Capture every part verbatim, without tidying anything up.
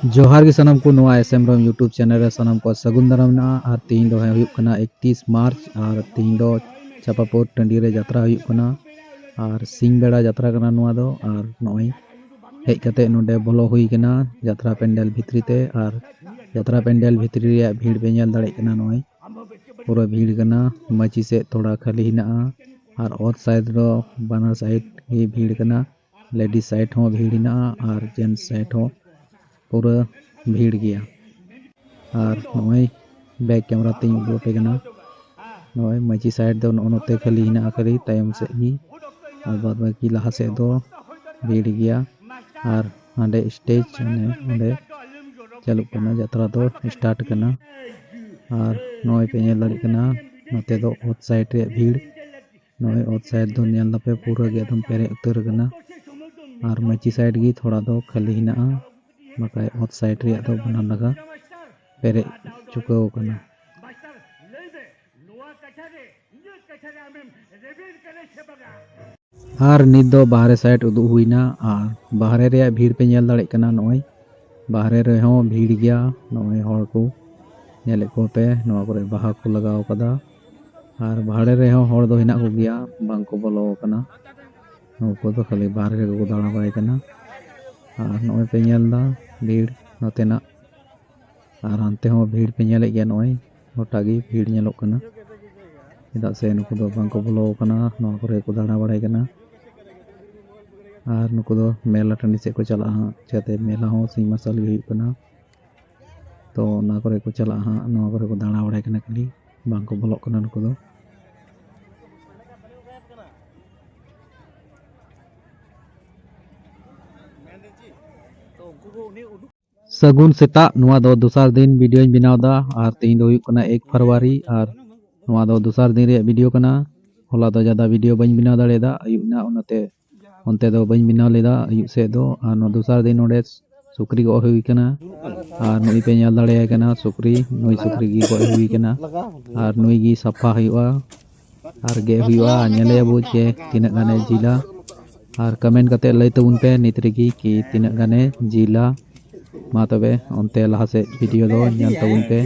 ᱡᱚᱦᱟᱨ ᱜᱮ ᱥᱟᱱᱟᱢ ᱠᱚ, ᱱᱚᱣᱟ S M ROM YouTube channel ᱨᱮ ᱥᱟᱱᱟᱢ ᱠᱚ ᱥᱟᱹᱜᱩᱱ ᱫᱟᱨᱟᱢ ᱢᱮᱱᱟᱜᱼᱟ᱾ ᱟᱨ ᱛᱮᱦᱮᱧ ᱫᱚ ᱦᱩᱭᱩᱜ ᱠᱟᱱᱟ ᱮᱠᱛᱤᱥ ᱢᱟᱨᱪ, ᱟᱨ ᱛᱮᱦᱮᱧ ᱫᱚ ᱪᱟᱯᱟᱯᱩᱨ ᱴᱟᱺᱰᱤ ᱨᱮ ᱡᱟᱛᱨᱟ ᱦᱩᱭᱩᱜ ᱠᱟᱱᱟ᱾ ᱟᱨ ᱥᱤᱧ ᱵᱮᱲᱟ ᱡᱟᱛᱨᱟ ᱠᱟᱱᱟ ᱱᱚᱣᱟ ᱫᱚ᱾ ᱟᱨ ᱱᱚᱜᱼᱚᱭ ᱦᱮᱡ ᱠᱟᱛᱮ ᱱᱚᱰᱮ ᱵᱚᱞᱚ ᱦᱩᱭ ᱠᱟᱱᱟ ᱡᱟᱛᱨᱟ ᱯᱮᱱᱰᱮᱞ ᱵᱷᱤᱛᱨᱤ ᱛᱮ᱾ ᱟᱨ ᱡᱟᱛᱨᱟ ᱯᱮᱱᱰᱮᱞ ᱵᱷᱤᱛᱨᱤ ᱨᱮᱭᱟᱜ ᱵᱷᱤᱲ ᱯᱮ ᱧᱮᱞ ᱫᱟᱲᱮᱭᱟᱜ ᱠᱟᱱᱟ, ᱱᱚᱜᱼᱚᱭ ᱯᱩᱨᱟᱹ ᱵᱷᱤᱲ ᱠᱟᱱᱟ᱾ ᱢᱟᱹᱪᱤ ᱥᱮᱫ ᱛᱷᱚᱲᱟ ᱠᱷᱟᱹᱞᱤ ᱦᱮᱱᱟᱜᱼᱟ, ᱟᱨ ᱚᱛ ᱥᱟᱭᱤᱰ ᱫᱚ ᱵᱟᱱᱟᱨ ᱥᱟᱭᱤᱰ ᱜᱮ ᱵᱷᱤᱲ ᱠᱟᱱᱟ᱾ ᱞᱮᱰᱤᱥ ᱥᱟᱭᱤᱰ ᱦᱚᱸ ᱵᱷᱤᱲ ᱦᱮᱱᱟᱜᱼᱟ ᱟᱨ ᱡᱮᱱᱴᱥ ᱥᱟᱭᱤᱰ ᱦᱚᱸ ᱯᱩᱨᱟᱹ ᱵᱷᱤᱲ ᱜᱮᱭᱟ᱾ ᱟᱨ ᱱᱚᱜᱼᱚᱭ ᱵᱮᱠ ᱠᱮᱢᱮᱨᱟ ᱛᱮᱧ ᱩᱫᱩᱜ ᱟᱯᱮ ᱠᱟᱱᱟ᱾ ᱱᱚᱜᱼᱚᱭ ᱢᱟᱹᱡᱷᱤ ᱥᱟᱭᱤᱰ ᱫᱚ ᱱᱚᱜᱼᱚ ᱱᱚᱛᱮ ᱠᱷᱟᱹᱞᱤ ᱦᱮᱱᱟᱜᱼᱟ, ᱠᱷᱟᱹᱞᱤ ᱛᱟᱭᱚᱢ ᱥᱮᱫ ᱜᱮ, ᱟᱨ ᱵᱟᱫ ᱵᱟᱹᱠᱤ ᱞᱟᱦᱟ ᱥᱮᱫ ᱫᱚ ᱵᱷᱤᱲ ᱜᱮᱭᱟ᱾ ᱟᱨ ᱦᱟᱸᱰᱮ ᱥᱴᱮᱡᱽ, ᱚᱱᱮ ᱚᱸᱰᱮ ᱪᱟᱹᱞᱩᱜ ᱠᱟᱱᱟ, ᱡᱟᱛᱨᱟ ᱫᱚ ᱥᱴᱟᱨᱴ ᱠᱟᱱᱟ᱾ ᱟᱨ ᱱᱚᱜᱼᱚᱭ ᱯᱮ ᱧᱮᱞ ᱫᱟᱲᱮᱭᱟᱜ ᱠᱟᱱᱟ, ᱱᱚᱛᱮ ᱫᱚ ᱚᱛ ᱥᱟᱭᱤᱰ ᱨᱮᱭᱟᱜ ᱵᱷᱤᱲ᱾ ᱱᱚᱜᱼᱚᱭ ᱚᱛ ᱥᱟᱭᱤᱰ ᱫᱚ ᱧᱮᱞ ᱫᱟᱯᱮ ᱯᱩᱨᱟᱹ ᱜᱮ ᱮᱠᱫᱚᱢ ᱯᱮᱨᱮᱡ ᱩᱛᱟᱹᱨ ᱟᱠᱟᱱᱟ, ᱟᱨ ᱢᱟᱹᱪᱤ ᱥᱟᱭᱤᱰ ᱜᱮ ᱛᱷᱚᱲᱟ ᱫᱚ ᱠᱷᱟᱹᱞᱤ ᱦᱮᱱᱟᱜᱼᱟ, ᱵᱟᱠᱷᱟᱡ ᱚᱛ ᱥᱟᱭᱤᱰ ᱨᱮᱭᱟᱜ ᱫᱚ ᱵᱟᱱᱟᱨ ᱱᱟᱠᱷᱟ ᱯᱮᱨᱮᱡ ᱪᱩᱠᱟᱹᱣ ᱟᱠᱟᱱᱟ᱾ ᱟᱨ ᱱᱤᱛ ᱫᱚ ᱵᱟᱦᱨᱮ ᱥᱟᱭᱤᱰ ᱩᱫᱩᱜ ᱦᱩᱭᱱᱟ, ᱟᱨ ᱵᱟᱦᱨᱮ ᱨᱮᱭᱟᱜ ᱵᱷᱤᱲ ᱯᱮ ᱧᱮᱞ ᱫᱟᱲᱮᱭᱟᱜ ᱠᱟᱱᱟ᱾ ᱱᱚᱜᱼᱚᱭ ᱵᱟᱦᱨᱮ ᱨᱮᱦᱚᱸ ᱵᱷᱤᱲ ᱜᱮᱭᱟ, ᱱᱚᱜᱼᱚᱭ ᱦᱚᱲ ᱠᱚ ᱧᱮᱞᱮᱫ ᱠᱚᱣᱟ ᱯᱮ, ᱱᱚᱣᱟ ᱠᱚᱨᱮ ᱵᱟᱦᱟ ᱠᱚ ᱞᱟᱜᱟᱣ ᱠᱟᱫᱟ᱾ ᱟᱨ ᱵᱟᱦᱨᱮ ᱨᱮᱦᱚᱸ ᱦᱚᱲ ᱫᱚ ᱦᱮᱱᱟᱜ ᱠᱚᱜᱮᱭᱟ, ᱵᱟᱝ ᱠᱚ ᱵᱚᱞᱚ ᱟᱠᱟᱱᱟ᱾ ᱱᱩᱠᱩ ᱫᱚ ᱠᱷᱟᱹᱞᱤ ᱵᱟᱦᱨᱮ ᱨᱮᱜᱮ ᱠᱚ ᱫᱟᱬᱟ ᱵᱟᱲᱟᱭ ᱠᱟᱱᱟ᱾ ᱟᱨ ᱱᱚᱜᱼᱚᱭ ᱯᱮ ᱧᱮᱞ ᱮᱫᱟ ᱵᱷᱤᱲ ᱱᱚᱛᱮᱱᱟᱜ, ᱟᱨ ᱦᱟᱱᱛᱮ ᱦᱚᱸ ᱵᱷᱤᱲ ᱯᱮ ᱧᱮᱞᱮᱫ ᱜᱮᱭᱟ, ᱱᱚᱜᱼᱚᱭ ᱜᱚᱴᱟ ᱜᱮ ᱵᱷᱤᱲ ᱧᱮᱞᱚᱜ ᱠᱟᱱᱟ, ᱪᱮᱫᱟᱜ ᱥᱮ ᱱᱩᱠᱩ ᱫᱚ ᱵᱟᱝ ᱠᱚ ᱵᱚᱞᱚ ᱟᱠᱟᱱᱟ, ᱱᱚᱣᱟ ᱠᱚᱨᱮ ᱠᱚ ᱫᱟᱬᱟ ᱵᱟᱲᱟᱭ ᱠᱟᱱᱟ᱾ ᱟᱨ ᱱᱩᱠᱩ ᱫᱚ ᱢᱮᱞᱟ ᱴᱟᱺᱰᱤ ᱥᱮᱫ ᱠᱚ ᱪᱟᱞᱟᱜᱼᱟ ᱦᱟᱸᱜ, ᱪᱤᱠᱟᱹᱛᱮ ᱢᱮᱞᱟ ᱦᱚᱸ ᱥᱤᱧ ᱢᱟᱨᱥᱟᱞ ᱜᱮ ᱦᱩᱭᱩᱜ ᱠᱟᱱᱟ᱾ ᱛᱚ ᱚᱱᱟ ᱠᱚᱨᱮ ᱠᱚ ᱪᱟᱞᱟᱜᱼᱟ ᱦᱟᱸᱜ, ᱱᱚᱣᱟ ᱠᱚᱨᱮ ᱠᱚ ᱫᱟᱬᱟ ᱵᱟᱲᱟᱭ ᱠᱟᱱᱟ, ᱠᱷᱟᱹᱞᱤ ᱵᱟᱝ ᱠᱚ ᱵᱚᱞᱚᱜ ᱠᱟᱱᱟ ᱱᱩᱠᱩ ᱫᱚ᱾ ᱥᱟᱹᱜᱩᱱ ᱥᱮᱛᱟᱜ, ᱱᱚᱣᱟ ᱫᱚ ᱫᱚᱥᱟᱨ ᱫᱤᱱ ᱵᱷᱤᱰᱤᱭᱳᱧ ᱵᱮᱱᱟᱣ ᱮᱫᱟ, ᱟᱨ ᱛᱮᱦᱮᱧ ᱫᱚ ᱦᱩᱭᱩᱜ ᱠᱟᱱᱟ ᱮᱠ ᱯᱷᱮᱵᱽᱨᱩᱣᱟᱨᱤ, ᱟᱨ ᱱᱚᱣᱟ ᱫᱚ ᱫᱚᱥᱟᱨ ᱫᱤᱱ ᱨᱮᱭᱟᱜ ᱵᱷᱤᱰᱤᱭᱳ ᱠᱟᱱᱟ᱾ ᱦᱚᱞᱟ ᱫᱚ ᱡᱟᱫᱟ ᱵᱷᱤᱰᱤᱭᱳ ᱵᱟᱹᱧ ᱵᱮᱱᱟᱣ ᱫᱟᱲᱮᱭᱟᱫᱟ, ᱟᱹᱭᱩᱵ ᱮᱱᱟ, ᱚᱱᱟᱛᱮ ᱚᱱᱛᱮ ᱫᱚ ᱵᱟᱹᱧ ᱵᱮᱱᱟᱣ ᱞᱮᱫᱟ ᱟᱹᱭᱩᱵ ᱥᱮᱫ ᱫᱚ᱾ ᱟᱨ ᱱᱚᱣᱟ ᱫᱚᱥᱟᱨ ᱫᱤᱱ ᱱᱚᱰᱮ ᱥᱩᱠᱨᱤ ᱜᱚᱡ ᱦᱩᱭ ᱠᱟᱱᱟ, ᱟᱨ ᱱᱩᱭ ᱯᱮ ᱧᱮᱞ ᱫᱟᱲᱮᱭᱟᱭ ᱠᱟᱱᱟ ᱥᱩᱠᱨᱤ, ᱱᱩᱭ ᱥᱩᱠᱨᱤ ᱜᱮ ᱜᱚᱡ ᱦᱩᱭ ᱠᱟᱱᱟ, ᱟᱨ ᱱᱩᱭ ᱜᱮ ᱥᱟᱯᱷᱟ ᱦᱩᱭᱩᱜᱼᱟ᱾ ᱟᱨ ᱜᱮᱫ ᱦᱩᱭᱩᱜᱼᱟ, ᱟᱨ ᱧᱮᱞᱮᱭᱟᱵᱚ ᱡᱮ ᱛᱤᱱᱟᱹᱜ ᱜᱟᱱᱮ ᱡᱤᱞᱟ᱾ ᱟᱨ ᱠᱚᱢᱮᱱᱴ ᱠᱟᱛᱮ ᱞᱟᱹᱭ ᱛᱟᱵᱚᱱ ᱯᱮ ᱱᱤᱛ ᱨᱮᱜᱮ ᱠᱤ ᱛᱤᱱᱟᱹᱜ ᱜᱟᱱᱮ ᱡᱤᱞᱟ᱾ ᱢᱟ ᱛᱚᱵᱮ ᱚᱱᱛᱮ ᱞᱟᱦᱟ ᱥᱮᱫ ᱵᱷᱤᱰᱤᱭᱳ ᱫᱚ ᱧᱮᱞ ᱛᱟᱵᱚᱱ ᱯᱮ᱾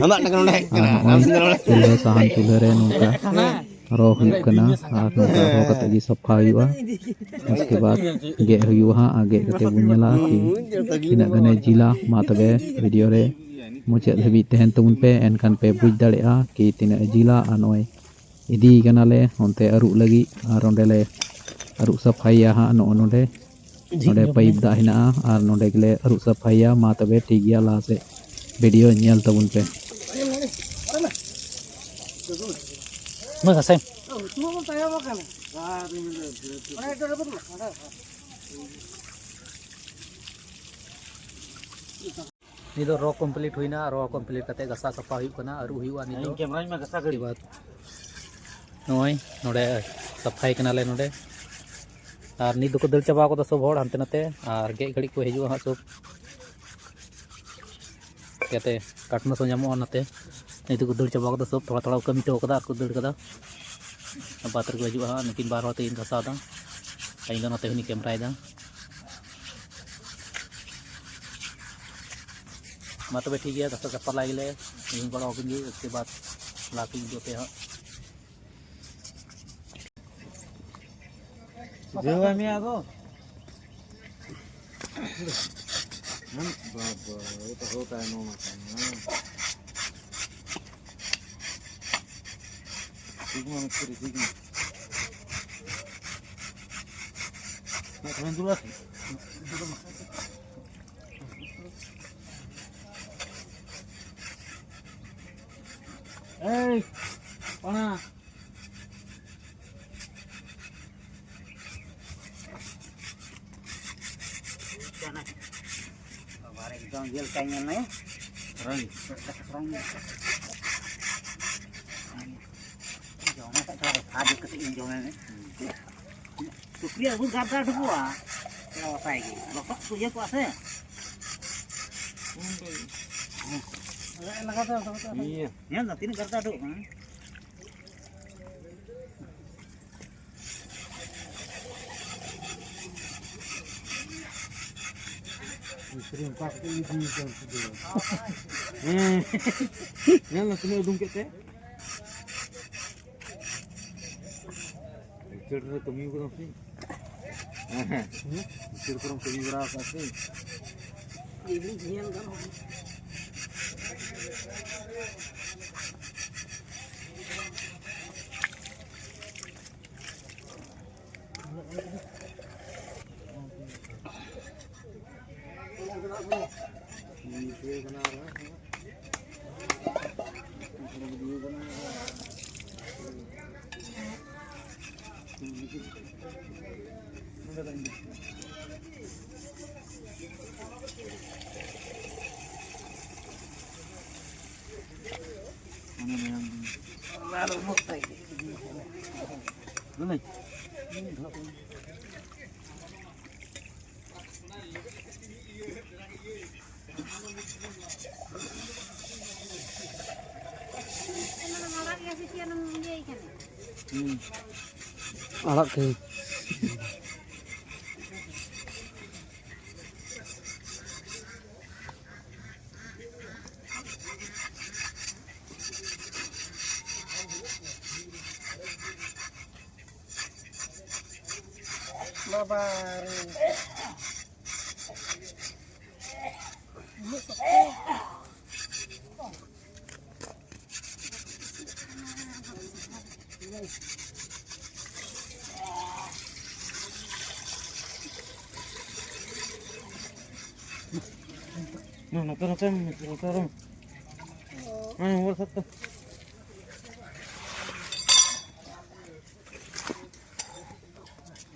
ᱟᱨ ᱱᱚᱜᱼᱚᱭ ᱪᱩᱞᱦᱟᱹ, ᱥᱟᱦᱟᱱ ᱪᱩᱞᱦᱟᱹ ᱨᱮ ᱱᱚᱝᱠᱟ ᱨᱚ ᱦᱩᱭᱩᱜ ᱠᱟᱱᱟ, ᱟᱨ ᱱᱚᱝᱠᱟ ᱨᱚ ᱠᱟᱛᱮ ᱜᱮ ᱥᱟᱯᱷᱟ ᱦᱩᱭᱩᱜᱼᱟ᱾ ᱩᱥᱠᱮ ᱵᱟᱫ ᱜᱮᱫ ᱦᱩᱭᱩᱜᱼᱟ ᱦᱟᱸᱜ, ᱟᱨ ᱜᱮᱫ ᱠᱟᱛᱮ ᱵᱚᱱ ᱧᱮᱞᱟ ᱠᱤ ᱛᱤᱱᱟᱹᱜ ᱜᱟᱱᱮ ᱡᱤᱞᱟ᱾ ᱢᱟ ᱛᱚᱵᱮ ᱵᱷᱤᱰᱤᱭᱳ ᱨᱮ ᱢᱩᱪᱟᱹᱫ ᱫᱷᱟᱹᱵᱤᱡ ᱛᱟᱦᱮᱱ ᱛᱟᱵᱚᱱ ᱯᱮ, ᱮᱱᱠᱷᱟᱱ ᱯᱮ ᱵᱩᱡᱽ ᱫᱟᱲᱮᱭᱟᱜᱼᱟ ᱠᱤ ᱛᱤᱱᱟᱹᱜ ᱮ ᱡᱤᱞᱟ᱾ ᱟᱨ ᱱᱚᱜᱼᱚᱭ ᱤᱫᱤᱭᱮ ᱠᱟᱱᱟᱞᱮ ᱚᱱᱛᱮ ᱟᱹᱨᱩᱵ ᱞᱟᱹᱜᱤᱫ, ᱟᱨ ᱚᱸᱰᱮ ᱞᱮ ᱟᱹᱨᱩᱵ ᱥᱟᱯᱷᱟᱭᱮᱭᱟ ᱦᱟᱸᱜ᱾ ᱱᱚᱜᱼᱚ ᱱᱚᱰᱮ, ᱱᱚᱰᱮ ᱯᱟᱭᱤᱯ ᱫᱟᱜ ᱦᱮᱱᱟᱜᱼᱟ, ᱟᱨ ᱱᱚᱰᱮ ᱜᱮᱞᱮ ᱟᱹᱨᱩᱵ ᱥᱟᱯᱷᱟᱭᱮᱭᱟ᱾ ᱢᱟ ᱛᱚᱵᱮ ᱴᱷᱤᱠ ᱜᱮᱭᱟ, ᱞᱟᱦᱟ ᱥᱮᱫ ᱵᱷᱤᱰᱤᱭᱳ ᱧᱮᱞ ᱛᱟᱵᱚᱱ ᱯᱮ᱾ ᱢᱟ ᱜᱷᱟᱥᱮ᱾ ᱱᱤᱛ ᱫᱚ ᱨᱚ ᱠᱚᱢᱯᱞᱤᱴ ᱦᱩᱭᱱᱟ᱾ ᱨᱚ ᱠᱚᱢᱯᱞᱤᱴ ᱠᱟᱛᱮ ᱜᱷᱟᱥᱟᱣ ᱥᱟᱯᱷᱟ ᱦᱩᱭᱩᱜ ᱠᱟᱱᱟ, ᱟᱹᱨᱩᱵ ᱦᱩᱭᱩᱜᱼᱟ ᱱᱤᱛ ᱫᱚ᱾ ᱤᱧ ᱠᱮᱢᱨᱟᱧ ᱢᱮ ᱜᱷᱟᱥᱟᱣ ᱜᱷᱟᱹᱲᱤᱡ᱾ ᱩᱥᱠᱮ ᱵᱟᱫ ᱱᱚᱜᱼᱚᱭ ᱱᱚᱰᱮ ᱥᱟᱯᱷᱟᱭ ᱠᱟᱱᱟᱞᱮ ᱱᱚᱰᱮ, ᱟᱨ ᱱᱤᱛ ᱫᱚᱠᱚ ᱫᱟᱹᱲ ᱪᱟᱵᱟ ᱠᱟᱫᱟ ᱥᱚᱵ ᱦᱚᱲ ᱦᱟᱱᱛᱮ ᱱᱟᱛᱮ, ᱟᱨ ᱜᱮᱫ ᱜᱷᱟᱹᱲᱤᱡ ᱠᱚ ᱦᱤᱡᱩᱜᱼᱟ ᱦᱟᱸᱜ ᱥᱚᱵ᱾ ᱡᱟᱛᱮ ᱠᱟᱴᱱᱟ ᱥᱚ ᱧᱟᱢᱚᱜᱼᱟ ᱚᱱᱟᱛᱮ᱾ ᱱᱤᱛ ᱫᱚᱠᱚ ᱫᱟᱹᱲ ᱪᱟᱵᱟ ᱠᱟᱫᱟ ᱥᱚᱵ, ᱛᱷᱚᱲᱟ ᱛᱷᱚᱲᱟ ᱠᱚ ᱠᱟᱹᱢᱤ ᱦᱚᱴᱚ ᱠᱟᱫᱟ ᱟᱨ ᱠᱚ ᱫᱟᱹᱲ ᱠᱟᱫᱟ᱾ ᱵᱟᱫᱽ ᱨᱮᱠᱚ ᱦᱤᱡᱩᱜᱼᱟ ᱦᱟᱸᱜ, ᱱᱩᱠᱤᱱ ᱵᱟᱨ ᱦᱚᱲ ᱛᱮᱠᱤᱱ ᱜᱷᱟᱥᱟᱣ ᱫᱟ᱾ ᱤᱧ ᱫᱚ ᱱᱚᱛᱮ ᱠᱷᱚᱱᱤᱧ ᱠᱮᱢᱨᱟᱭᱮᱫᱟ᱾ ᱢᱟ ᱛᱚᱵᱮ ᱴᱷᱤᱠ ᱜᱮᱭᱟ, ᱜᱷᱟᱥᱟᱣ ᱥᱟᱯᱷᱟ ᱞᱟᱭ ᱜᱮᱞᱮ, ᱤᱧ ᱜᱚᱲᱚ ᱟᱹᱠᱤᱱ ᱜᱮ, ᱩᱥᱠᱮ ᱵᱟᱫ ᱞᱟ ᱠᱤᱱ ᱤᱫᱤ ᱯᱮ ᱦᱟᱸᱜ᱾ ᱵᱩᱡᱷᱟᱹᱣ ᱢᱮᱭᱟ ᱟᱫᱚ᱾ ᱵᱟᱵᱟ, ᱮ ᱛᱟᱦᱚ ᱛᱟᱭᱱᱚᱢ ᱟᱠᱟᱱᱟ᱾ ᱴᱷᱤᱠ ᱢᱟ ᱢᱤᱥᱛᱨᱤ, ᱴᱷᱤᱠ ᱢᱟ᱾ ᱢᱤᱫ ᱴᱷᱮᱱ ᱫᱩᱲᱩᱵ ᱟᱥᱮ? ᱮᱭ, ᱚᱱᱟ᱾ ᱵᱟᱵᱟ ᱨᱮ ᱮᱠᱫᱚᱢ ᱤᱭᱟᱹ ᱞᱮᱠᱟᱭ ᱧᱮᱞ ᱢᱮ᱾ ᱨᱚᱝ᱾ ᱡᱚᱢ ᱠᱟᱛᱮ ᱛᱷᱚᱲᱟ ᱵᱷᱟᱜᱽ ᱠᱟᱛᱮ ᱤᱧ ᱡᱚᱢ ᱢᱮ᱾ ᱥᱩᱠᱨᱤᱭᱟᱜ ᱩᱵ ᱜᱟᱨᱫᱟ ᱩᱰᱩᱠᱚᱜᱼᱟ᱾ ᱪᱮᱫ ᱵᱟᱛᱟᱭ ᱜᱮ᱾ ᱞᱚᱥᱚᱫ ᱠᱚ ᱤᱭᱟᱹ ᱠᱚᱜᱼᱟ ᱥᱮ᱾ ᱤᱭᱟᱹ᱾ ᱧᱮᱞ ᱫᱟ ᱛᱤᱱᱟᱹᱜ ᱜᱟᱨᱫᱟ ᱩᱰᱩᱠᱚᱜ ᱠᱟᱱᱟ᱾ ᱚᱱᱠᱟ ᱠᱟᱛᱮ ᱤᱫᱤᱭᱮ ᱠᱟᱱ ᱛᱮ᱾ ᱦᱮᱸ᱾ ᱧᱮᱞ ᱢᱮ ᱛᱤᱱᱟᱹᱜ ᱩᱰᱩᱝ ᱠᱮᱫ ᱛᱮ᱾ ᱠᱷᱮᱞ ᱨᱮ ᱠᱟᱹᱢᱤ ᱠᱟᱫᱟᱢ ᱥᱮ? ᱦᱮᱸ᱾ ᱠᱷᱮᱞ ᱠᱚᱨᱮᱢ ᱠᱟᱹᱢᱤ ᱵᱟᱲᱟ ᱟᱠᱟᱫ ᱥᱮ? ᱤᱧ ᱧᱮᱞ ᱜᱟᱱᱚᱜᱼᱟ᱾ ᱟᱲᱟᱜ ᱠᱟᱹᱧ᱾ ᱵᱟᱵᱟ ᱨᱮ᱾ ᱱᱚᱛᱮ, ᱱᱚᱛᱮ, ᱱᱚᱛᱮ ᱨᱚᱝ᱾ ᱦᱮᱸ, ᱢᱳᱵᱟᱭᱤᱞ ᱥᱟᱵ ᱛᱮ᱾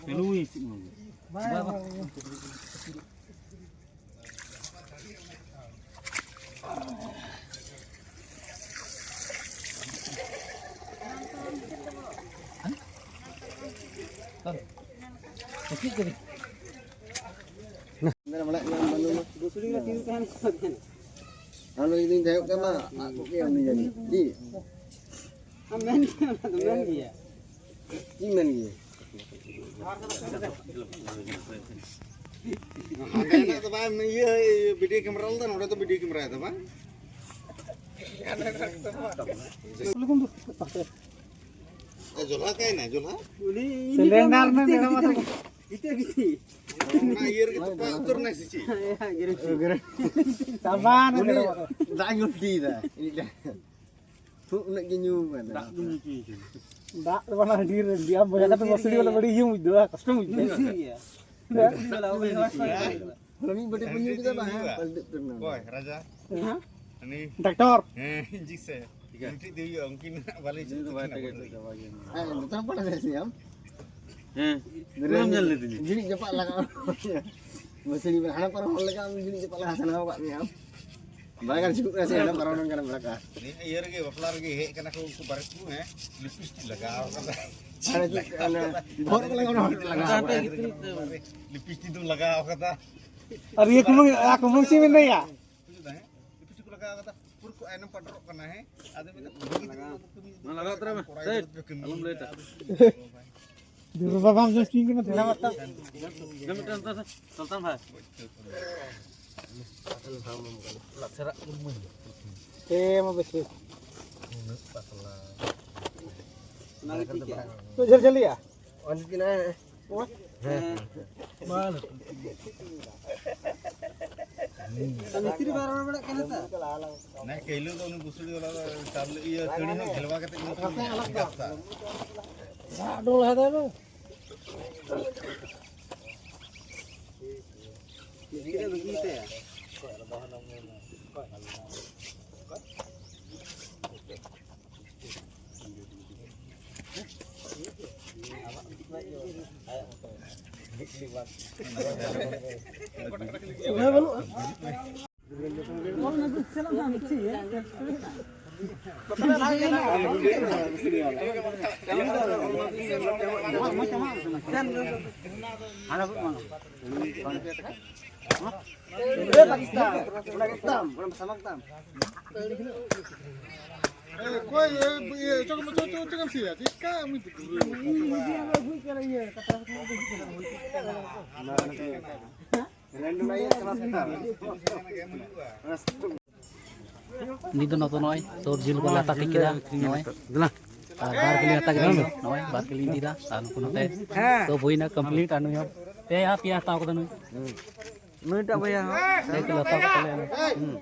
ᱪᱟᱹᱞᱩᱭ ᱪᱮᱫ ᱢᱟ᱾ ᱟᱨ ᱡᱩᱫᱤᱧ ᱛᱟᱦᱮᱸ ᱠᱚᱜ ᱠᱮᱭᱟ ᱩᱱᱤ ᱡᱟᱹᱱᱤᱡ᱾ ᱪᱮᱫ? ᱟᱢ ᱢᱮᱱ ᱜᱮᱭᱟ, ᱚᱱᱟ ᱫᱚ ᱢᱮᱱ ᱜᱮᱭᱟ᱾ ᱪᱮᱫ ᱤᱧ ᱢᱮᱱ ᱜᱮᱭᱟ? ᱦᱟᱸᱰᱮᱱᱟᱜ ᱫᱚ ᱵᱟᱝ, ᱤᱭᱟᱹ, ᱵᱷᱤᱰᱤᱭᱳ ᱠᱮᱢᱮᱨᱟ ᱞᱮᱫᱟ, ᱱᱚᱰᱮ ᱫᱚ ᱵᱷᱤᱰᱤᱭᱳ ᱠᱮᱢᱮᱨᱟᱭ ᱫᱟ ᱵᱟᱝ? ᱮ, ᱡᱚᱞᱦᱟ ᱠᱟᱭᱱᱟ, ᱡᱚᱞᱦᱟ? ᱩᱱᱤ ᱥᱤᱞᱤᱱᱰᱟᱨ ᱢᱮ ᱢᱮᱨᱚᱢ ᱟᱛᱮ᱾ ᱜᱤᱛᱤᱡ, ᱜᱤᱛᱤᱡ᱾ ᱚᱱᱟ ᱤᱭᱟᱹ ᱨᱮᱜᱮ ᱛᱚᱯᱟ ᱩᱛᱟᱹᱨ ᱱᱟᱭ ᱥᱮ ᱪᱮᱫ? ᱪᱟᱵᱟ ᱱᱟ ᱩᱱᱤ ᱢᱮᱨᱚᱢ ᱟᱛᱮ᱾ ᱫᱟᱜ ᱧᱩ ᱤᱫᱤᱭᱮᱫᱟ᱾ ᱩᱱᱟᱹᱜ ᱜᱮ ᱧᱩ ᱠᱟᱱᱟ᱾ ᱫᱟᱜ ᱫᱚ ᱵᱟᱝ, ᱰᱷᱮᱨ ᱰᱷᱮᱨ ᱵᱚᱭᱦᱟ ᱠᱟᱛᱮ ᱵᱟᱹᱥᱲᱤ ᱵᱟᱞᱟ ᱵᱟᱹᱲᱤᱡ ᱤᱭᱟᱹ ᱵᱩᱡᱽ ᱫᱟ, ᱠᱚᱥᱴᱚ ᱵᱩᱡᱽ ᱫᱟ᱾ ᱵᱮᱥᱤ ᱜᱮᱭᱟ᱾ ᱦᱚᱞᱟ ᱢᱤᱫ ᱵᱟᱹᱴᱤ ᱠᱚ ᱧᱩ ᱠᱮᱫᱟ, ᱵᱟᱝ, ᱦᱮᱸ, ᱯᱟᱞᱴᱤᱜ ᱠᱟᱱᱟ᱾ ᱚᱠᱚᱭ? ᱨᱟᱡᱟ? ᱦᱮᱸ? ᱰᱟᱠᱛᱚᱨ᱾ ᱦᱮᱸ, ᱡᱤ ᱥᱮ᱾ ᱴᱷᱤᱠ ᱜᱮᱭᱟ᱾ ᱢᱤᱫᱴᱤᱡ ᱫᱚ ᱦᱩᱭᱩᱜᱼᱟ, ᱩᱱᱠᱤᱱ ᱦᱟᱸᱜ ᱵᱟᱞᱮ ᱪᱮᱫ ᱠᱤᱱᱟ ᱵᱚᱞᱮ᱾ ᱦᱮᱸ, ᱡᱚᱛᱚ ᱦᱚᱲ ᱯᱟᱲᱦᱟᱣ ᱫᱟᱲᱮᱭᱟᱜ ᱟᱢ᱾ ᱦᱮᱸ᱾ ᱵᱟᱢ ᱧᱮᱞ ᱞᱮᱫᱤᱧᱟ? ᱡᱤᱲᱤᱡ ᱡᱟᱯᱟᱜ ᱞᱟᱜᱟᱣ᱾ ᱢᱟᱹᱥᱤ ᱦᱟᱱᱟ ᱯᱟᱨᱚᱢ ᱦᱚᱲ ᱞᱮᱠᱟ ᱟᱢ ᱡᱤᱲᱤᱡ ᱡᱟᱯᱟᱜ ᱞᱟᱜᱟᱣ ᱥᱟᱱᱟ ᱟᱠᱟᱫ ᱢᱮᱭᱟ ᱟᱢ᱾ ᱵᱟᱭ ᱜᱟᱱ ᱪᱩᱠᱩᱜ ᱠᱟᱱᱟ ᱥᱮ, ᱦᱟᱱᱟ ᱯᱟᱨᱚᱢ ᱜᱟᱱ ᱵᱟᱲᱟ ᱠᱟᱜᱼᱟ᱾ ᱱᱤᱭᱟᱹ ᱤᱭᱟᱹ ᱨᱮᱜᱮ, ᱵᱟᱯᱞᱟ ᱨᱮᱜᱮ ᱦᱮᱡ ᱠᱟᱱᱟ ᱠᱚ ᱩᱱᱠᱩ ᱵᱟᱨᱮᱛ ᱠᱚ, ᱦᱮᱸ, ᱞᱤᱯᱤᱥᱴᱤᱠ ᱞᱟᱜᱟᱣ ᱠᱟᱫᱟ᱾ ᱟᱨ ᱪᱮᱫ, ᱚᱱᱟ ᱵᱚᱦᱚᱜ ᱨᱮ ᱞᱟᱜᱟᱣ ᱠᱟᱱᱟ, ᱦᱚᱲ ᱞᱟᱜᱟᱣ ᱠᱟᱫᱟ᱾ ᱞᱤᱯᱤᱥᱴᱤᱠ ᱫᱚᱢ ᱞᱟᱜᱟᱣ ᱠᱟᱫᱟ᱾ ᱟᱨ ᱤᱭᱟᱹ ᱠᱩᱢᱟᱹᱝ, ᱟᱨ ᱠᱩᱢᱟᱹᱝ ᱪᱮᱫ ᱢᱮᱱᱟᱭᱟ? ᱵᱩᱡᱷᱟᱹᱣ ᱫᱟ, ᱦᱮᱸ? ᱞᱤᱯᱤᱥᱴᱤᱠ ᱠᱚ ᱞᱟᱜᱟᱣ ᱠᱟᱫᱟ, ᱯᱩᱨᱟᱹ ᱠᱚ ᱟᱭᱱᱚᱢ ᱯᱟᱴᱚᱨᱚᱜ ᱠᱟᱱᱟ, ᱦᱮᱸ? ᱟᱫᱚ ᱢᱮᱱᱫᱟ, ᱞᱟᱜᱟᱣ ᱩᱛᱟᱹᱨ ᱢᱮ᱾ ᱠᱚᱲᱟ ᱥᱮᱭ, ᱜᱤᱫᱽᱨᱟᱹ ᱯᱮ ᱠᱟᱹᱢᱤ ᱟᱞᱚᱢ ᱞᱟᱹᱭ ᱠᱟᱫᱟ᱾ ᱫᱩᱨᱩ ᱵᱟᱵᱟᱢ ᱡᱚᱥ ᱴᱤᱝ ᱠᱟᱱᱟ, ᱫᱮᱞᱟ ᱢᱟᱛᱟ᱾ ᱡᱚᱢ ᱢᱤᱫᱴᱟᱝ ᱫᱚ ᱥᱩᱞᱛᱟᱱ ᱵᱷᱟᱭ᱾ ᱮ ᱢᱟ ᱵᱮᱥ ᱵᱮᱥ᱾ ᱛᱚ ᱡᱷᱟᱹᱞ ᱡᱷᱟᱹᱞ ᱜᱮᱭᱟ? ᱦᱮᱸ᱾ ᱢᱤᱥᱛᱨᱤ ᱵᱟᱭ ᱨᱚᱲ ᱵᱟᱲᱟᱜ ᱠᱟᱱᱟ ᱛᱚ? ᱱᱮ ᱠᱟᱹᱭᱞᱟᱹ ᱫᱚ ᱩᱱᱤ ᱵᱩᱥᱩᱲᱤ ᱵᱟᱞᱟ ᱫᱚ ᱪᱟᱣᱞᱮ, ᱤᱭᱟᱹ, ᱛᱟᱹᱲᱤ ᱦᱚᱸ ᱜᱷᱮᱞᱣᱟ ᱠᱟᱛᱮ ᱜᱮ ᱜᱟᱥᱛᱟ᱾ ᱫᱟᱜ ᱩᱰᱩᱝ ᱞᱟᱦᱟ ᱫᱟᱭ ᱵᱟᱝ? ᱢᱤᱥᱛᱨᱤ ᱵᱟᱹᱜᱤ ᱛᱟᱭᱟ᱾ ᱚᱠᱚᱭ ᱮ ᱪᱚᱠ ᱢᱚᱪᱚ ᱪᱚᱠ ᱪᱚᱠ ᱮᱢ ᱥᱤᱭᱟ ᱪᱮᱫᱠᱟ ᱩᱱᱤ ᱫᱚ ᱫᱩᱨᱮ ᱱᱤᱛ ᱫᱚ ᱱᱚᱛᱮ ᱱᱚᱜᱼᱚᱭ ᱥᱚᱵ ᱡᱤᱞ ᱠᱚᱞᱮ ᱦᱟᱛᱟᱣ ᱴᱷᱤᱠ ᱠᱮᱫᱟ᱾ ᱱᱚᱜᱼᱚᱭ ᱟᱨ ᱵᱟᱨ ᱠᱤᱞᱳ ᱦᱟᱛᱟᱣ ᱠᱮᱫᱟ᱾ ᱤᱧ ᱫᱚ ᱱᱚᱜᱼᱚᱭ ᱵᱟᱨ ᱠᱤᱞᱳᱧ ᱤᱫᱤᱭᱮᱫᱟ ᱟᱨ ᱱᱩᱠᱩ ᱱᱚᱛᱮ ᱦᱮᱸ᱾ ᱥᱚᱵ ᱦᱩᱭᱱᱟ ᱠᱚᱢᱯᱞᱤᱴ᱾ ᱟᱨ ᱱᱩᱭ ᱦᱚᱸ ᱯᱮ ᱦᱟ ᱯᱮᱭᱟ ᱦᱟᱛᱟᱣ ᱠᱟᱫᱟ ᱱᱩᱭ᱾ ᱱᱩᱭᱴᱟᱜ ᱵᱚᱭᱦᱟ ᱦᱚᱸ᱾ ᱯᱮ ᱠᱤᱞᱳ ᱦᱟᱛᱟᱣ ᱠᱟᱫ ᱛᱟᱞᱮᱭᱟ ᱱᱩᱭ᱾ ᱦᱩᱸ᱾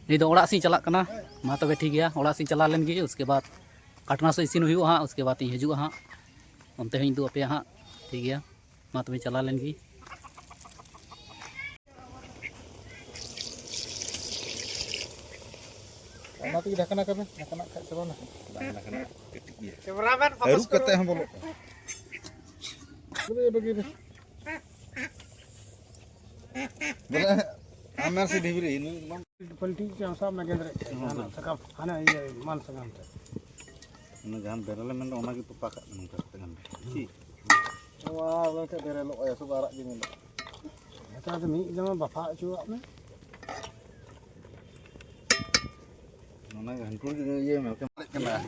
ᱱᱤᱛ ᱫᱚ ᱚᱲᱟᱜ ᱥᱮᱫ ᱤᱧ ᱪᱟᱞᱟᱜ ᱠᱟᱱᱟ᱾ ᱢᱟ ᱛᱚᱵᱮ ᱴᱷᱤᱠ ᱜᱮᱭᱟ, ᱚᱲᱟᱜ ᱥᱮᱫ ᱤᱧ ᱪᱟᱞᱟᱣ ᱞᱮᱱ ᱜᱮ, ᱩᱥᱠᱮ ᱵᱟᱫ ᱠᱟᱴᱱᱟ ᱥᱮᱫ ᱤᱥᱤᱱ ᱦᱩᱭᱩᱜᱼᱟ ᱦᱟᱸᱜ, ᱩᱥᱠᱮ ᱵᱟᱫ ᱤᱧ ᱦᱤᱡᱩᱜᱼᱟ ᱦᱟᱸᱜ, ᱚᱱᱛᱮ ᱦᱚᱸᱧ ᱩᱫᱩᱜ ᱟᱯᱮᱭᱟ ᱦᱟᱸᱜ᱾ ᱴᱷᱤᱠ ᱜᱮᱭᱟ, ᱢᱟ ᱛᱚᱵᱮ ᱪᱟᱞᱟᱣ ᱞᱮᱱ ᱜᱮ᱾ ᱚᱱᱟ ᱛᱮᱜᱮ ᱰᱷᱟᱠᱱᱟ ᱠᱟᱜ ᱢᱮ, ᱰᱷᱟᱠᱱᱟ ᱠᱷᱟᱡ ᱪᱟᱵᱟ ᱱᱟ᱾ ᱵᱟᱝ, ᱰᱷᱟᱠᱱᱟ ᱠᱟᱹᱴᱤᱡ ᱜᱮᱭᱟ᱾ ᱠᱮᱢᱨᱟᱢᱮᱱ ᱯᱷᱳᱠᱟᱥ ᱟᱹᱨᱩᱵ ᱠᱟᱛᱮ ᱦᱚᱸ ᱵᱚᱞᱚᱜ ᱠᱟᱱᱟ᱾ ᱵᱟᱹᱜᱤ ᱵᱮ᱾ ᱵᱚᱞᱮ, ᱟᱢᱮᱨ ᱥᱮ ᱰᱷᱤᱵᱨᱤ, ᱱᱩᱭ ᱵᱟᱝ᱾ ᱯᱚᱞᱤᱴᱤᱠᱥ ᱨᱮ ᱥᱟᱵ ᱢᱮ ᱜᱮᱸᱫᱽᱨᱮᱡ ᱛᱮ, ᱦᱚᱸ, ᱡᱟᱦᱟᱱᱟᱜ ᱦᱚᱸ᱾ ᱥᱟᱠᱟᱢ, ᱦᱟᱱᱟ ᱤᱭᱟᱹ ᱢᱟᱱ ᱥᱟᱠᱟᱢ ᱛᱮ᱾ ᱚᱱᱟ ᱡᱟᱦᱟᱸ ᱵᱮᱨᱮᱞ ᱮᱢ ᱢᱮᱱᱫᱟ, ᱚᱱᱟ ᱜᱮ ᱛᱚᱯᱟ ᱠᱟᱜ ᱠᱟᱱᱟ ᱱᱚᱝᱠᱟ ᱠᱟᱛᱮ ᱜᱟᱱ ᱫᱚ᱾ ᱪᱮᱫ? ᱱᱚᱣᱟ ᱟᱞᱮ ᱴᱷᱮᱱ ᱵᱮᱨᱮᱞᱚᱜᱼᱟ, ᱥᱩᱫᱷᱩ ᱟᱨᱟᱜ ᱜᱮ ᱧᱮᱞᱚᱜᱼᱟ᱾ ᱱᱮᱛᱟᱨ ᱫᱚ ᱢᱤᱫ ᱫᱚᱢ ᱵᱟᱯᱷᱟᱣ ᱦᱚᱪᱚᱣᱟᱜ ᱢᱮ᱾ ᱚᱱᱟ ᱜᱮ ᱦᱟᱹᱱᱠᱩ ᱜᱮ ᱤᱭᱟᱹ ᱢᱮ,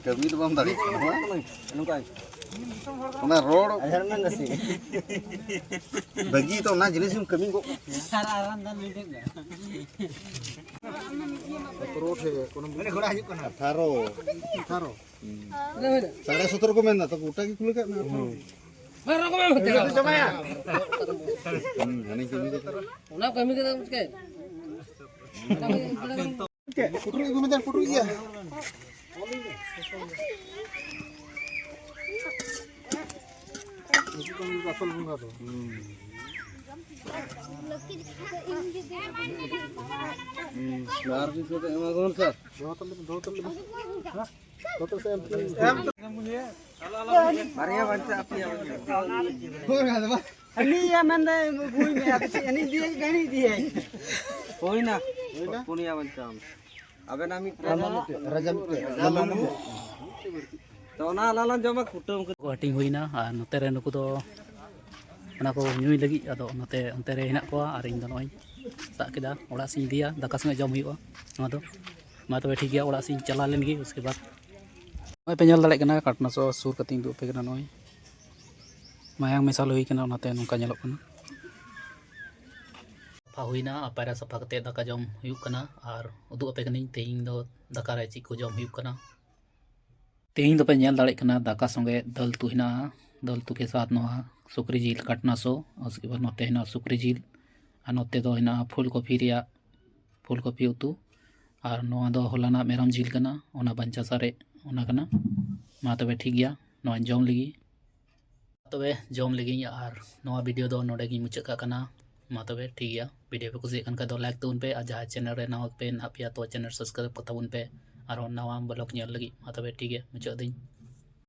ᱠᱟᱹᱢᱤ ᱫᱚ ᱵᱟᱢ ᱫᱟᱲᱮᱭᱟᱜ ᱠᱟᱱᱟ, ᱵᱟᱝ? ᱱᱚᱝᱠᱟ ᱜᱮ᱾ ᱚᱱᱟ ᱨᱚᱲ ᱟᱡᱟᱨ ᱢᱮᱱ ᱫᱟᱥᱮ᱾ ᱵᱷᱟᱹᱜᱤ ᱛᱚ ᱚᱱᱟ ᱡᱤᱱᱤᱥ ᱮᱢ ᱠᱟᱹᱢᱤ ᱜᱚᱜ ᱠᱟᱜ᱾ ᱟᱨ ᱟᱨᱟᱢ ᱫᱟᱱ ᱢᱤᱫᱴᱮᱱ ᱫᱚ᱾ ᱥᱚᱛᱨᱚ ᱴᱷᱮ ᱠᱳᱱᱳ ᱢᱟᱱᱮ ᱜᱷᱚᱲᱟ ᱦᱤᱡᱩᱜ ᱠᱟᱱᱟ᱾ ᱟᱴᱷᱟᱨᱚ᱾ ᱟᱴᱷᱟᱨᱚ᱾ ᱦᱩᱸ᱾ ᱥᱟᱲᱮ ᱥᱚᱛᱨᱚ ᱠᱚ ᱢᱮᱱ ᱫᱟ, ᱛᱚ ᱜᱚᱴᱟ ᱜᱮ ᱠᱷᱩᱞᱟᱹ ᱠᱟᱜ ᱢᱮ, ᱟᱴᱷᱟᱨᱚ᱾ ᱦᱩᱸ, ᱦᱟᱹᱱᱤ ᱠᱟᱹᱢᱤ ᱠᱟᱫᱟ᱾ ᱚᱱᱟ ᱠᱟᱹᱢᱤ ᱠᱟᱫᱟ ᱪᱤᱠᱟᱹ? ᱯᱩᱴᱩᱨ ᱟᱹᱜᱩ ᱢᱮ, ᱯᱩᱴᱩᱨ ᱜᱮᱭᱟ᱾ ᱟᱥᱚᱞ ᱵᱚᱸᱜᱟ ᱫᱚ᱾ ᱦᱩᱸ᱾ ᱦᱩᱸ, ᱵᱟᱨ ᱯᱤᱥ ᱠᱟᱛᱮ ᱮᱢᱟ ᱠᱚ ᱵᱚᱱ ᱥᱮ᱾ ᱫᱚᱦᱚ ᱛᱟᱞᱮ ᱢᱮ, ᱫᱚᱦᱚ ᱛᱟᱞᱮ ᱢᱮ᱾ ᱦᱮᱸ? ᱫᱚᱦᱚ ᱛᱟᱞᱮ ᱢᱮ᱾ ᱵᱟᱨᱭᱟ ᱵᱟᱧᱪᱟᱜ ᱯᱮᱭᱟ ᱵᱟᱧᱪᱟᱜ᱾ ᱦᱳᱭ, ᱟᱫᱚ ᱵᱟᱝ᱾ ᱦᱟᱹᱱᱤᱭᱟ ᱢᱮᱱᱫᱟᱭ ᱟᱹᱜᱩᱭ ᱢᱮ, ᱟᱫᱚ ᱪᱮᱫ ᱦᱟᱹᱱᱤ ᱤᱫᱤᱭᱟᱭ, ᱦᱟᱹᱱᱤ ᱤᱫᱤᱭᱟᱭ᱾ ᱦᱩᱭᱱᱟ᱾ ᱦᱩᱭᱱᱟ? ᱯᱩᱱᱭᱟ ᱵᱟᱧᱪᱟᱣ᱾ ᱟᱵᱮᱱᱟᱜ ᱢᱤᱫ ᱨᱟᱡᱟ ᱢᱤᱫᱴᱮᱡ, ᱨᱟᱡᱟ ᱢᱤᱫᱴᱮᱡ᱾ ᱛᱚ ᱚᱱᱟ ᱟᱞᱟᱝ ᱞᱟᱝ ᱡᱚᱢᱟ, ᱠᱩᱴᱟᱹᱢ ᱠᱟᱛᱮ᱾ ᱠᱚ ᱦᱟᱹᱴᱤᱧ ᱦᱩᱭᱱᱟ ᱟᱨ ᱱᱚᱛᱮ ᱨᱮ ᱱᱩᱠᱩ ᱫᱚ ᱚᱱᱟ ᱠᱚ ᱧᱩᱭ ᱞᱟᱹᱜᱤᱫ, ᱟᱫᱚ ᱚᱱᱟᱛᱮ ᱚᱱᱛᱮ ᱨᱮ ᱦᱮᱱᱟᱜ ᱠᱚᱣᱟ ᱟᱨ ᱤᱧ ᱫᱚ ᱱᱚᱜᱼᱚᱭ ᱥᱟᱵ ᱠᱮᱫᱟ, ᱚᱲᱟᱜ ᱥᱮᱫ ᱤᱧ ᱤᱫᱤᱭᱟ, ᱫᱟᱠᱟ ᱥᱚᱸᱜᱮ ᱡᱚᱢ ᱦᱩᱭᱩᱜᱼᱟ ᱱᱚᱣᱟ ᱫᱚ᱾ ᱢᱟ ᱛᱚᱵᱮ ᱴᱷᱤᱠ ᱜᱮᱭᱟ, ᱚᱲᱟᱜ ᱥᱮᱫ ᱤᱧ ᱪᱟᱞᱟᱣ ᱞᱮᱱ ᱜᱮ᱾ ᱩᱥᱠᱮ ᱵᱟᱫ ᱱᱚᱜᱼᱚᱭ ᱯᱮ ᱧᱮᱞ ᱫᱟᱲᱮᱭᱟᱜ ᱠᱟᱱᱟ, ᱠᱟᱴᱱᱟ ᱥᱚ ᱥᱩᱨ ᱠᱟᱛᱮ ᱤᱧ ᱩᱫᱩᱜ ᱟᱯᱮ ᱠᱟᱱᱟ᱾ ᱱᱚᱜᱼᱚᱭ ᱢᱟᱭᱟᱝ ᱢᱮᱥᱟᱞ ᱦᱩᱭ ᱠᱟᱱᱟ, ᱚᱱᱟᱛᱮ ᱱᱚᱝᱠᱟ ᱧᱮᱞᱚᱜ ᱠᱟᱱᱟ᱾ ᱥᱟᱯᱷᱟ ᱦᱩᱭᱱᱟ ᱟᱨ ᱯᱟᱭᱨᱟ ᱥᱟᱯᱷᱟ ᱠᱟᱛᱮ ᱫᱟᱠᱟ ᱡᱚᱢ ᱦᱩᱭᱩᱜ ᱠᱟᱱᱟ᱾ ᱟᱨ ᱩᱫᱩᱜ ᱟᱯᱮ ᱠᱟᱹᱱᱟᱹᱧ ᱛᱮᱦᱮᱧ ᱫᱚ ᱫᱟᱠᱟ ᱨᱮ ᱪᱮᱫ ᱠᱚ ᱡᱚᱢ ᱦᱩᱭᱩᱜ ᱠᱟᱱᱟ᱾ ᱛᱮᱦᱮᱧ ᱫᱚᱯᱮ ᱧᱮᱞ ᱫᱟᱲᱮᱭᱟᱜ ᱠᱟᱱᱟ, ᱫᱟᱠᱟ ᱥᱚᱸᱜᱮ ᱫᱟᱹᱞ ᱩᱛᱩ ᱦᱮᱱᱟᱜᱼᱟ᱾ ᱫᱟᱹᱞ ᱩᱛᱩ ᱠᱮ ᱥᱟᱛᱷ ᱱᱚᱣᱟ ᱥᱩᱠᱨᱤ ᱡᱤᱞ ᱠᱟᱴᱱᱟ ᱥᱚ, ᱩᱥᱠᱮ ᱵᱟᱫ ᱱᱚᱛᱮ ᱦᱮᱱᱟᱜᱼᱟ ᱥᱩᱠᱨᱤ ᱡᱤᱞ, ᱟᱨ ᱱᱚᱛᱮ ᱫᱚ ᱦᱮᱱᱟᱜᱼᱟ ᱯᱷᱩᱞ ᱠᱚᱯᱷᱤ ᱨᱮᱭᱟᱜ ᱯᱷᱩᱞ ᱠᱚᱯᱷᱤ ᱩᱛᱩ᱾ ᱟᱨ ᱱᱚᱣᱟ ᱫᱚ ᱦᱚᱞᱟᱱᱟᱜ ᱢᱮᱨᱚᱢ ᱡᱤᱞ ᱠᱟᱱᱟ, ᱚᱱᱟ ᱵᱟᱧᱪᱟ ᱥᱟᱨᱮᱡ ᱚᱱᱟ ᱠᱟᱱᱟ᱾ ᱢᱟ ᱛᱚᱵᱮ ᱴᱷᱤᱠ ᱜᱮᱭᱟ, ᱱᱚᱣᱟᱧ ᱡᱚᱢ ᱞᱮᱜᱮ᱾ ᱛᱚᱵᱮ ᱡᱚᱢ ᱞᱮᱜᱤᱧ ᱟᱨ ᱱᱚᱣᱟ ᱵᱷᱤᱰᱤᱭᱳ ᱫᱚ ᱱᱚᱰᱮ ᱜᱤᱧ ᱢᱩᱪᱟᱹᱫ ᱠᱟᱜ ᱠᱟᱱᱟ᱾ ᱢᱟ ᱛᱚᱵᱮ ᱴᱷᱤᱠ ᱜᱮᱭᱟ, ᱵᱷᱤᱰᱤᱭᱳ ᱯᱮ ᱠᱩᱥᱤᱭᱟᱜ ᱠᱟᱱ ᱠᱷᱟᱡ ᱫᱚ ᱞᱟᱭᱤᱠ ᱛᱟᱵᱚᱱ ᱯᱮ, ᱟᱨ ᱡᱟᱦᱟᱸᱭ ᱪᱮᱱᱮᱞ ᱨᱮ ᱱᱟᱣᱟ ᱯᱮ ᱱᱟᱦᱟᱜ ᱯᱮᱭᱟ ᱛᱚ ᱪᱮᱱᱮᱞ ᱥᱟᱵᱥᱠᱨᱟᱭᱤᱵ ᱠᱟᱛᱟ ᱵᱚᱱ ᱯᱮ᱾ ᱟᱨᱦᱚᱸ ᱱᱟᱣᱟ ᱵᱞᱚᱜ ᱧᱮᱞ ᱞᱟᱹᱜᱤᱫ ᱢᱟ ᱛᱚᱵᱮ ᱴᱷᱤᱠ ᱜᱮᱭᱟ, ᱢᱩᱪᱟᱹᱫ ᱫᱟᱹᱧ᱾